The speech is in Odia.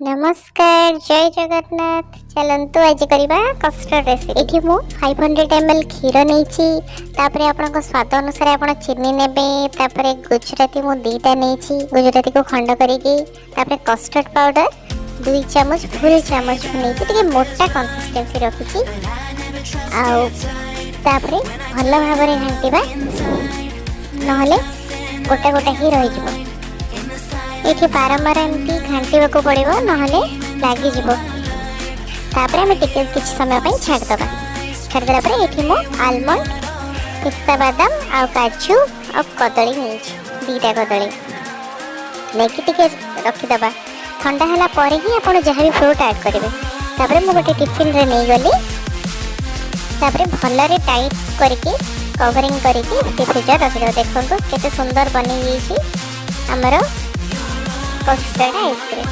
ନମସ୍କାର, ଜୟ ଜଗନ୍ନାଥ। ଚାଲନ୍ତୁ, ଆଜି କରିବା କଷ୍ଟର୍ଡ଼ ରେସିପି। ଏଠି ମୁଁ 500 ml କ୍ଷୀର ନେଇଛି। ତାପରେ ଆପଣଙ୍କ ସ୍ୱାଦ ଅନୁସାରେ ଆପଣ ଚିନି ନେବେ। ତାପରେ ଗୁଜୁରାତି ମୁଁ 2ଟା ନେଇଛି, ଗୁଜୁରାତିକୁ ଖଣ୍ଡ କରିକି। ତାପରେ କଷ୍ଟର୍ଡ଼ ପାଉଡ଼ର 2 ଚାମଚ, ଫୁଲ୍ ଚାମଚ ମୁଁ ନେଇଛି, ଟିକେ ମୋଟା କନସିଷ୍ଟେନ୍ସି ରଖିଛି। ଆଉ ତାପରେ ଭଲ ଭାବରେ ଘାଣ୍ଟିବା, ନହେଲେ ଗୋଟା ଗୋଟା ହିଁ ରହିଯିବ। ଏଠି ବାରମ୍ବାର ଏମିତି ଘାଣ୍ଟିବାକୁ ପଡ଼ିବ, ନହେଲେ ଲାଗିଯିବ। ତାପରେ ଆମେ ଟିକେ କିଛି ସମୟ ପାଇଁ ଛାଡ଼ିଦେବା। ଛାଡ଼ିଦେଲା ପରେ ଏଠି ମୁଁ ଆଲମଣ୍ଡ, ପିସ୍ତା ବାଦାମ ଆଉ କାଜୁ ଆଉ କଦଳୀ ନେଇଛି। 2ଟା କଦଳୀ ନେଇକି ଟିକେ ରଖିଦେବା। ଥଣ୍ଡା ହେଲା ପରେ ହିଁ ଆପଣ ଯାହା ବି ଫ୍ରୁଟ୍ ଆଡ଼୍ କରିବେ। ତାପରେ ମୁଁ ଗୋଟେ ଟିଫିନରେ ନେଇଗଲି। ତାପରେ ଭଲରେ ଟାଇଟ୍ କରିକି, କଭରିଂ କରିକି ଫ୍ରିଜର ରଖିଦେବା। ଦେଖନ୍ତୁ, କେତେ ସୁନ୍ଦର ବନେଇଯାଇଛି ଆମର କଷ୍ଟର୍ଡ଼ ଆଇସ୍କ୍ରିମ୍।